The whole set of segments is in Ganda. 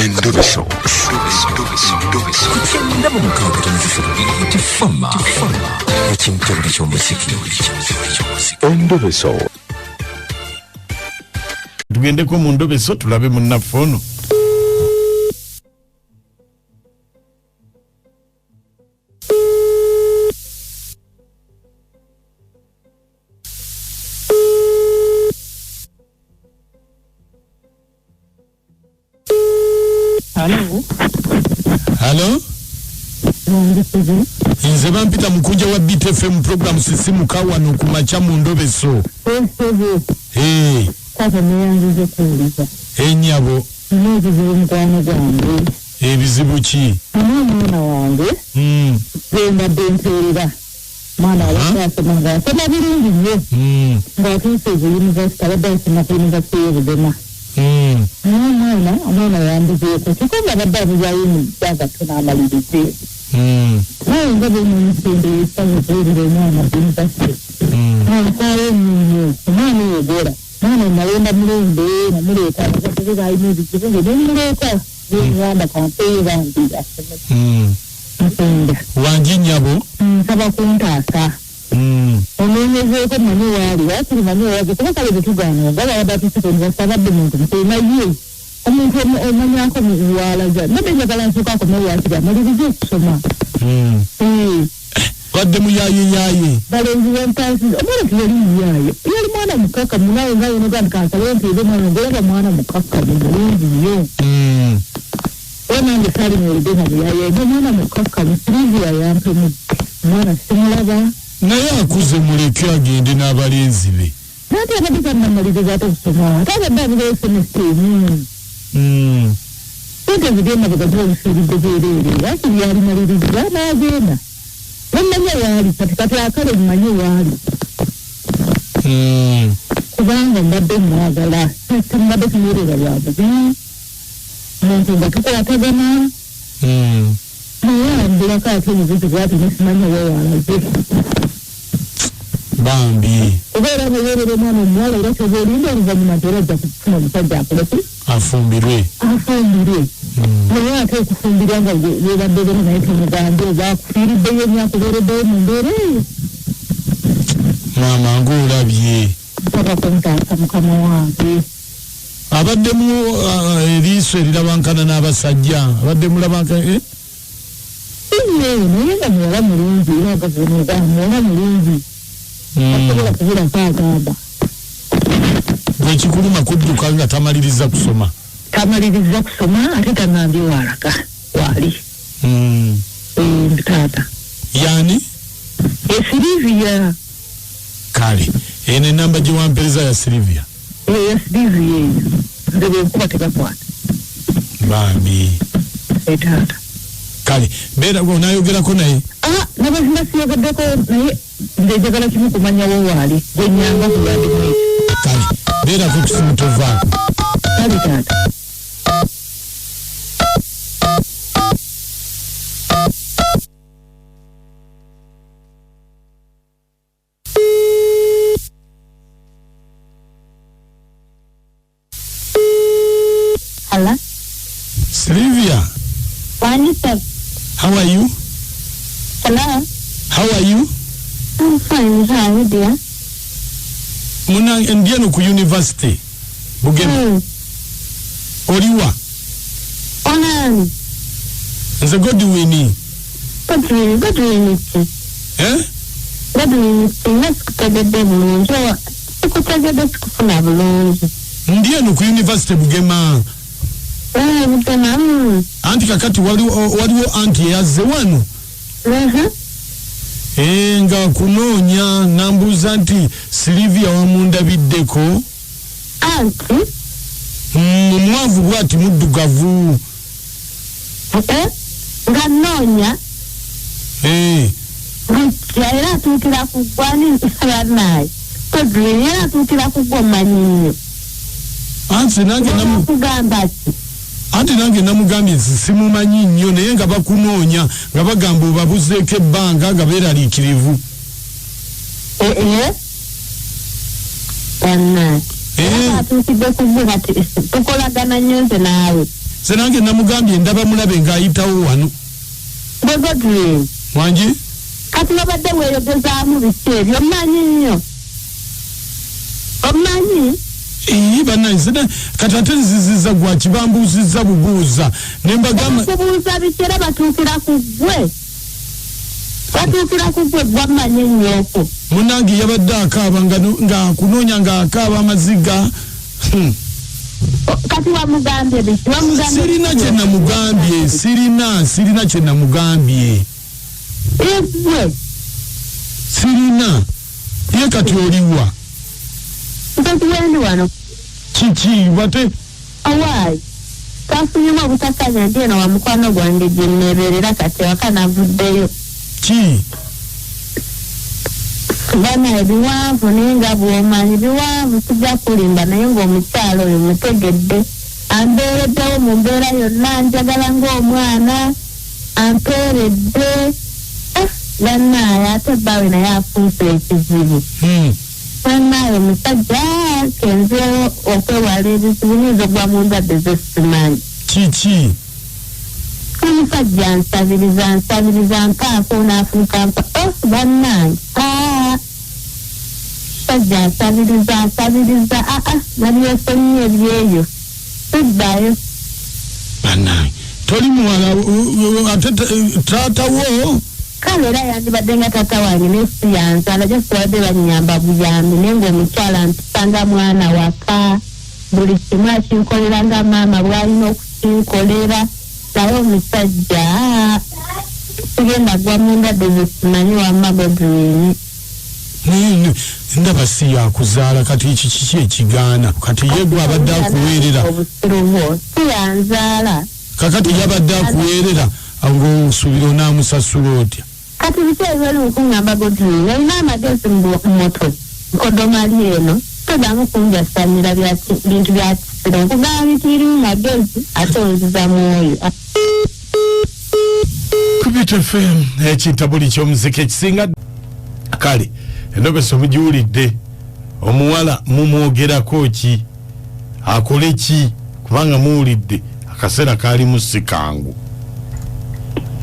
Endobeso. Ku 96.3 Tifama ekimtebule ky'omuziki. Endobeso. Tugendeko mu ndobeso tulabe munnaffe ono. Halo, Halo, nandisize. Nze bampita mukunja wa BTFM program sisimuka wano ku makya mu ndobeso. Esebo, Hey, taata neyanzize kuwuliza. Ennyabo, Nina ekizibu mukwano gwange. Ebizibu ki? Nina omwana wange gwe mbadde mpeerera. Mwana abadde asoma ng'asoma bulungi nnyo. Ng'atuuse ku yunivasite, abadde asoma ku yunivasite y'e Bugema. Naye omwana yambuzeeko kyokka ng'abadde abuzaayo mu bbanga ttono amalirize. Naye nga bwe mumusembera essanyu okuwulira omwana ku yunivasite. Nankaayo nnyo, omwana oyo gola. Mwana nalonda mulonde, namuleeta abazadde be balina ebizibu nge ne mmuleeta. Ne ŋŋamba kampeeyo bambi asome. Nsonda. Wangi nnyabo. Nsaba kuntaasa. Onoonyezeeko mmanyi waali, waakiri manyi waali, kuba kale tetugaana nga babadde atuuse ku yunivasite abadde muntu mukulu naye omuntu omanyako waalaga. Mbadde njagala nsooke akomewo waakiri amalirize okusoma. Badde muyaaye yaaye. Balenzi b'entaasi, omwana teyali muyaaye, yali mwana mukakkamu naawe nga yonoga nti kansale nteere omwana ng'olaba mwana mukakkamu mulungi nnyo. Era nange saalimuwulidde nga muyaaye, nga mwana mukakkamu. Silivia yampemudde, omwana simulaba. Naye akuze, muleke agende n'abalenzi be. Naye abadde tannamaliriza ate okusoma, ate abadde abulayo semester emu. Sente ziri emabega ziba zifiiridde bwereere, waakiri yalimaliriza n'agenda. Nemmanya waali kati, kati akale mmanye waali. Kubanga mbadde mwagala, mbadde tunyerera lwa bubi muntu nga tukwatagana. Naye ambulako ate omuzizi bwati nesimanya wa waalaze. Bambi. Kubeera muweerera omwana omuwala era kyoba olinda oluvannyuma nti era ajja kufuna omusajja akoleki? Afumbirwe. Afumbirwe. Naye ate okufumbirwa nga webadde bena naye tomugambye oba akufiiriddeyo emyaka obeereddeyo mu mbeera eyo. Maama ng'olabye. Nsaba kuntaasa mukama wange. Abaddemu eriiso erirabankana n'abasajja, abadde mulabankana, eh? Iye, naye nga muwala mulungi era agavunuga muwala mulungi. Asobola kubulako agamba. Gwe kikuluma kudduka nga tamaliriza kusoma. Tamaliriza kusoma ate taŋŋambye waalaga waali. Taata. Yani? Esilivia. Kale eno enamba gye wampereza ya Silivia? Ya Silivia eyo, nze bwenkuba tebakwata. Bambi. Taata. Kale beera onayogerako naye. Ah, nabazima siyogeddeko naye, nze njagala kimu kumanyawo waali, gwe nyamba kuyambi mwekyo. Kale beerako kusimu, tovaako. Kale taata. Hello? Silivia. Wanisa. How are you? Hello? How are you? I'm fine. How are you, dear? Muna ndi eno ku university Bugema. Oliwa? Onani? Nze Godwin. Godwin, Godwin ki? Eh? Godwin ki? Nga sikutegedde bulungi. Owa, sikutegedde, sikufuna bulungi. Ndi eno ku university Bugema. Eh, Bugema. Anti kakati waliwo anti eyazze wano. Eh, nga kunoonya nambuuza nti Silivia wamundabiddeko? Anti? Omwavu bwati muddugavu. Eh? Nga nnoonya? Eh. Lutya era atuukira ku ggwani banaye. Godwin era atuukira ku ggwe omanyi nnyo. Anti nange Kugamba ki? Anti nange namugambye nti simumanyi nnyo, naye nga bakunoonya nga bagamba obabuzeeko ebbanga nga beeraliikirivu. Eh, eh. Banaye. Eh. Atuukidde ku ggwe kati tukolagana nnyo nze naawe. Nze nange namugambye ndaba mulabe ng'ayitawo wano. Gwe Godwin. Wangi? Kati wabadde weeyogezaamu biki ebyo omanyi nnyo. Omanyi? Ii bannange nze kati ate nziziza gwa kibambuuzizza bubuuza ne mbagamba. Bakubuuza biki era batuukira ku ggwe. Batuukira ku ggwe gwe amanyi ennyo okwo. Munnange yabadde akaaba nga ng'akunoonya ng'akaaba amaziga. Kati wamugambye biki? Wamugambye Sirina biki? kye namugambye, sirina, sirina kye namugambye. Eggwe. Sirina. Ye kati oliwa? Nze wendi wano. Kiki bate? Owaayi. Twafunyemu obutakkaanya ndi eno wa mukwano gwange gye nneebeerera kati ewaka navuddeyo. Ki? Bana ebiwanvu naye nga bw'omanyi biwanvu sijja kulimba naye ng'omukyala oyo mutegedde ambeereddewo mu mbeera yonna njagala ng'omwana ampeeredde eh, bannaaye ate bbaawe naye afuuse ekizibu. Bannaaye omusajja kenzeewo okwewala ebizibu nyinza okugwa mu ndwadde ze simanyi. Kiki? Omusajja nsabiriza nsabiriza mpaako n'afuuka mpa oh bannange aa musajja nsabiriza nsabiriza aa nabyesonyiye ebyeyo siddayo. Bannange toli muwala ate taata wo? Kale era yandibadde nga taata wange naye si yanzaala just babadde bannyamba buyambi naye ng'omukyala mpisa nga mwana waka buli kimu akinkolera nga maama bw'alina okukinkolera naye omusajja sigenda gwa mu ndwadde ze simanyi wamma Godwin. Naye ndaba si yakuzaala kati eki kiki ekigaana kati ye gwe abadde akuweerera. Obusiru bwo si yanzaala. Kakati yabadde akuweerera ng'osuubira onaamusasula otya? Kati biki ebyo oli kuŋŋamba Godwin olina amagezi mu mutwe nkodomali eno toddamu kunjasamira bintu bya kisiro nkugamba bintu birimu magezi ate onziza mwoyo. Ku Beat FM ekintabuli ky'omuziki ekisinga kale endobeso mugiwulidde omuwala mumwogerako ki akole ki kubanga muwulidde akaseera kaalimu si kangu.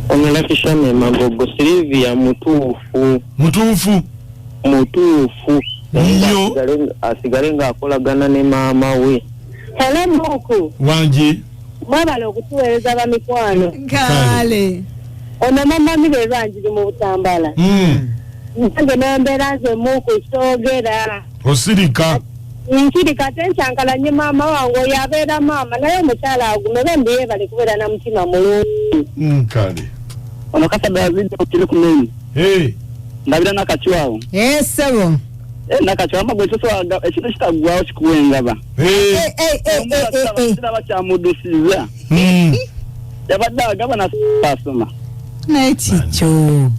Ono Lucky Shame Magogo Sylvia mutuufu. Mutuufu? Mutuufu. Nnyo. Asigale ng'akolagana ne maama we. Hello Muku. Wangi. Mwebale okutuweereza bamikwano. Kale. Ono mama Mire Evanjiri mu Butambala. Nange n'embeera nze Muku soogera. Osirika. Nsirika ate nkyankalanye maama wange oyo abeera maama naye omukyala agume bambi yeebale kubeera na mutima mulungi. Kale. Ono Kasada yazidde okiri ku menu. Hey. Ndabira Nakachwa awo. Eh, ssebo. Nakachwa wamma gwe tosobola ekintu kitaggwawo kikuwa engaba. Kiraba kyamuddusizza. Yabadde agaba na asoma. Naye kikyo.